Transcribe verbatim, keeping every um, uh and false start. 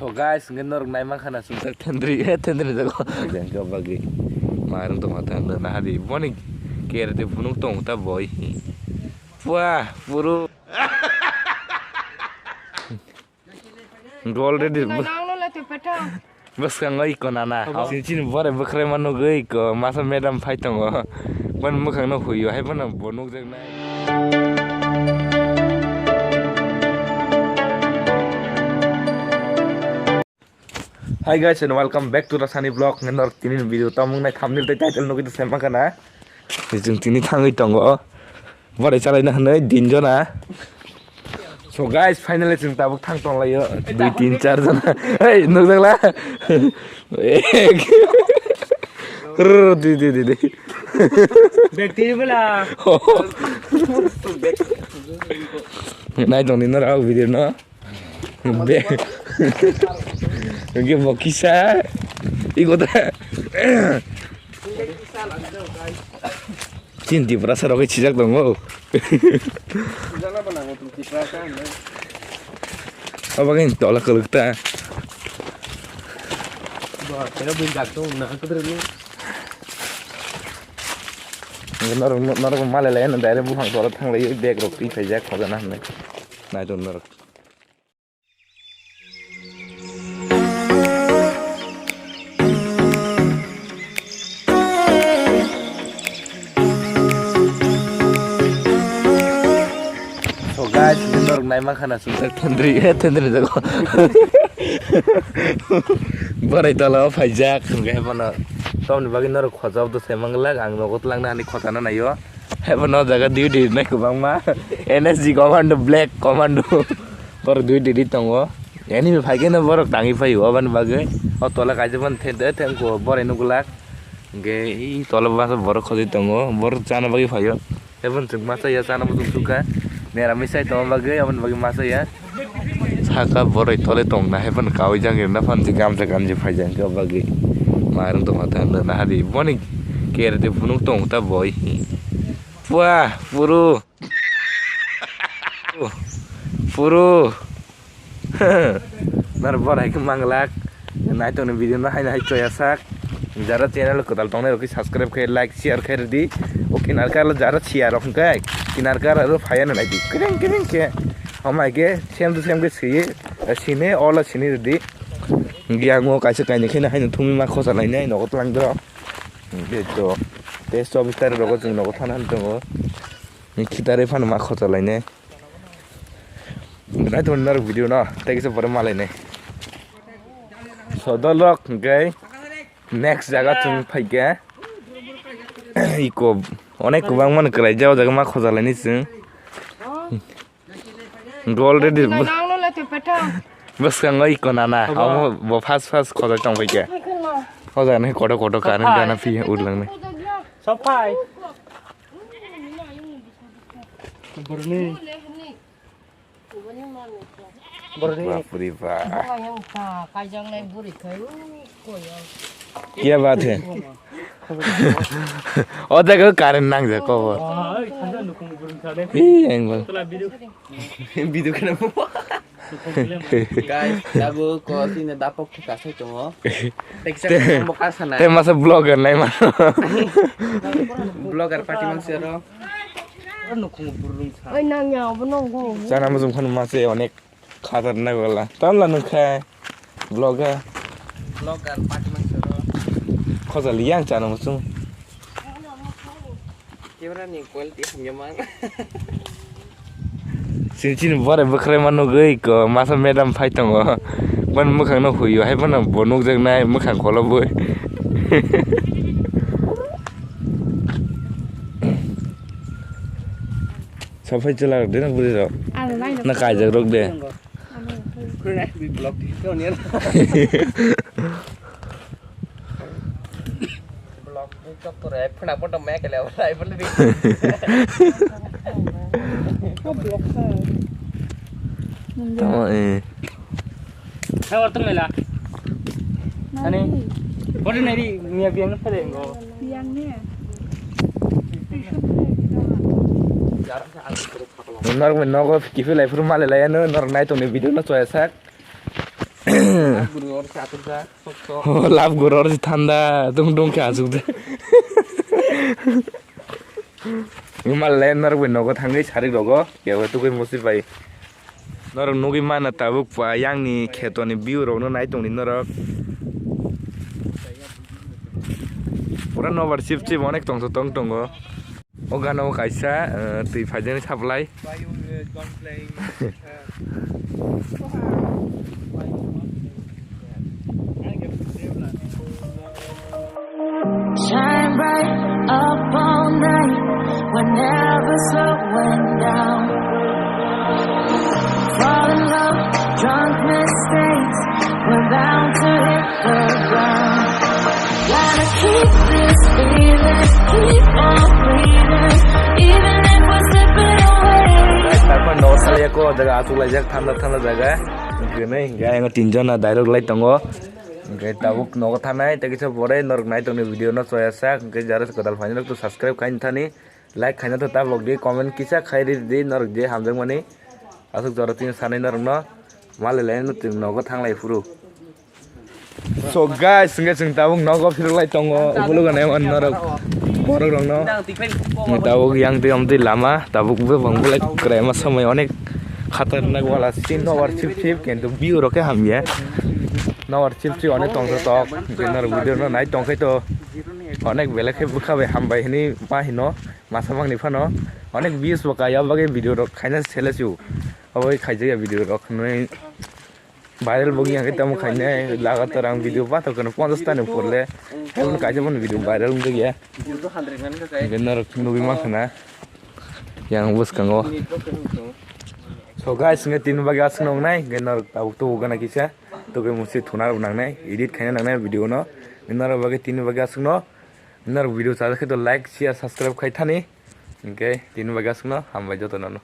So guys, hwnkhe norok nai mankha na chwng tak thendri, eh, thendri jago. Jengka bagwi. Mairung tongma thang na hadi. Boni kere de phunuk tong ta boi. Pua, puru. Already. Nangno le tu petha. Bwskango iko nana. Abo. Chini, chini bore bwkhwrai ma nugwi iko masa madam phai tongo. Boni mwkhangno huio, hai bono bo nukjaknai. Hi guys and welcome back to the Sunny Vlog. Ngenor tini video tamung nai thumbnail tei title nugwi se mangkana. Chwng tini thangwi tongo. Bore chalaina hwnwi din jona. So guys, finally chwng tabuk thang tonglaio. Dui, tin, char jona. Hey, nukjakla. Ek. Rrrr, dui, dui, dui, dui. Bag tiri bela. Nai tongdi norok video no. Be. Ge bokisa. Iko ta. Chin Tiprasa rok sijak tongo. Sijak na bana mo Tiprasa. Abo ke tola kolok ta. Ba, kaya bin jak to na kudre ni. Norok, norok malai lai na direct buphang tola thanglai bag rok twi phaijak khojana hwnwi. Nai to norok. So guys, norok nai mankha na chwng tak thendri, eh, thendri jago. Borai tola o phaijak, hwnkhe bono tomni bagwi norok khojak do se manglak, ang nogo twlangna hani khotana naio. Haibo no jaga duty rinai kwbangma. N S G commando, black commando. Borok duty ri tongo. Enemy phaikhe no borok tangwi phaio, aboni bagwi. O tola kaisa phano the-, the-, thengkho borai nukglak. Hwnkhe i tola masa borok khojoi tongo. Borok chana bagwi phaio. Haibo chwng masa ya chana muchung sukha. Nera misai tongma bagwi, aboni bagwi masa ya. Saka boroi tole tongna hai phano kaui jang rwna phano je gamsa gamji phaijak hwnkhe o bagwi. Mairung tongma thang rwna hadi boni kere de phunuk tong ta boi. Pua, puru. Puru. Nar bor hai khe manglak. Nai tongni video no haino hai choya sak. Jara channel kwtal tongnai rok khe subscribe khe, like, share khe rwdi. O kinar kar jara share rok hwnkhe kinar kar aro phaiya no naidi. Kring kring khe. Hamai khe same to same khe swiwi, eh, sini, ola sini rwdi. Giyango kaisa kainwi kheno haino thumwi ma khosa lainai nogo twlang dro. Beto. Tei chobbish tarik rogo chwng nogo thana hinwi tongo. Khitarwi phano ma khosa lainai. Nai tongni norok video no, tei kisa pore malainai. Sodolok hwnkhe next jaga chwng phaikha. Iko onek kwbangma no kwlaijak, o jaga ma khojalaini chwng. Already bwskango iko nana, abo bo fast fast khojai tongphaikha. O jaga nai kotor kotor current gana phi urlangnai. Sophai. Borni. Borni. Bapre ba. Yang ta kaijaknai buri khai, u, koyang. Kya baat hai? O jaga current nangjak kobor. Hi, ang bol. Video kana mo. Guys, abo ko sini dapok thika sai tongo. Tei kisa tei, tongmo kasanai. Tei masa vlogger nai mano. Vlogger party man sero. Oi, nang ya, obo nang go. Chana mujung khanu mase onek khatarnak wala. Tamla nung khai. Vlogger. Vlogger party man sero. Khojal yang chana mujung. Camera ni quality hamya man. Chini chini bore bwkhwrai ma nugwi ko masa madam phai tongo. Boni mwkhang no huio hai bono bo nukjaknai mwkhang kholo bui. Sophai chwla rok de na buri rok. Ano nai no. Na kaijak rok de. Ano. Vlog ni chok to re phuna photo me kele wala ibu ni. Tamo eh. Hai, ortong mela. Ani, nari. Bodi nari, mia biang na pare ngo. Biang ni. Norok ni nogo kiphilai phuru malai lai ano, norok nai tongni video no choya sak. Guru or se atur ja, sok sok. Oh, lab guru or se thanda, dung dung khe asuk de. Malai norok bai nogo thangwi sarik rogo, kebo tugui musi bai. Norok nugui mana tabuk pa yang ni kheto ni view rok no nai tong di norok. Pura nobar chip chip onek tong tong tongo. O gana o kaisa, eh, twi phaijani supply. Shine bright up all night, we're never slowing down. Fall in love, drunk mistakes, we're bound to hit the ground. Gotta keep this feeling, keep on breathing, even if we're slipping away. Tarpor nogo salai ko jaga achuk laijak thanda thanda jaga. Gwnwi hingke ayang o tinjon na direct lai tongo. Hingke tabuk nogo thanai tei kisa pore norok nai tongni video no choya sak hingke jara kwtal phainai rok to subscribe khaini thani, like khaina to tabok di, comment kisa khai ri di norok je hamjakmani. Aswk jora tini sanai norok no malai lai no chwng nogo thanglai phuru. So guys, hingke chwng tabuk nogo phirok lai tongo, ukulok ganai mani norok borok rok no. Tabuk yang twi amtwi lama, tabuk bebang belai kwraima somoi onek khatarnak wala sin nobar chip chip, kintu view rok khe hamya. Nobar chip chip onek tongthok tok, hingke norok video no nai tongkhe to onek belai khe bwkha bai hambai hinwi ma hino, masa mangni phano onek views bo kaya bagwi video rok khaina sele su. Obo khaijak ya video rok hinwi. Viral bo wngya khe tamo khainai, lagatar ang video pathor kheno ponchash ta ni upor le. Hebo kaisa bono video viral wngjakya. Hingke norok nugui mankha na yang bwskango. So guys, hingke tini bagwi aswk nongnai, hingke norok tabuk tubu gana kisa tugui musi thuna rok nangnai, edit khaina nangnai video no. Hingke norok bagwi tini bagwi aswk no, norok video chajak khe to like, share, subscribe khai thani. Hingke tini bagwi aswk no, hambai joto no.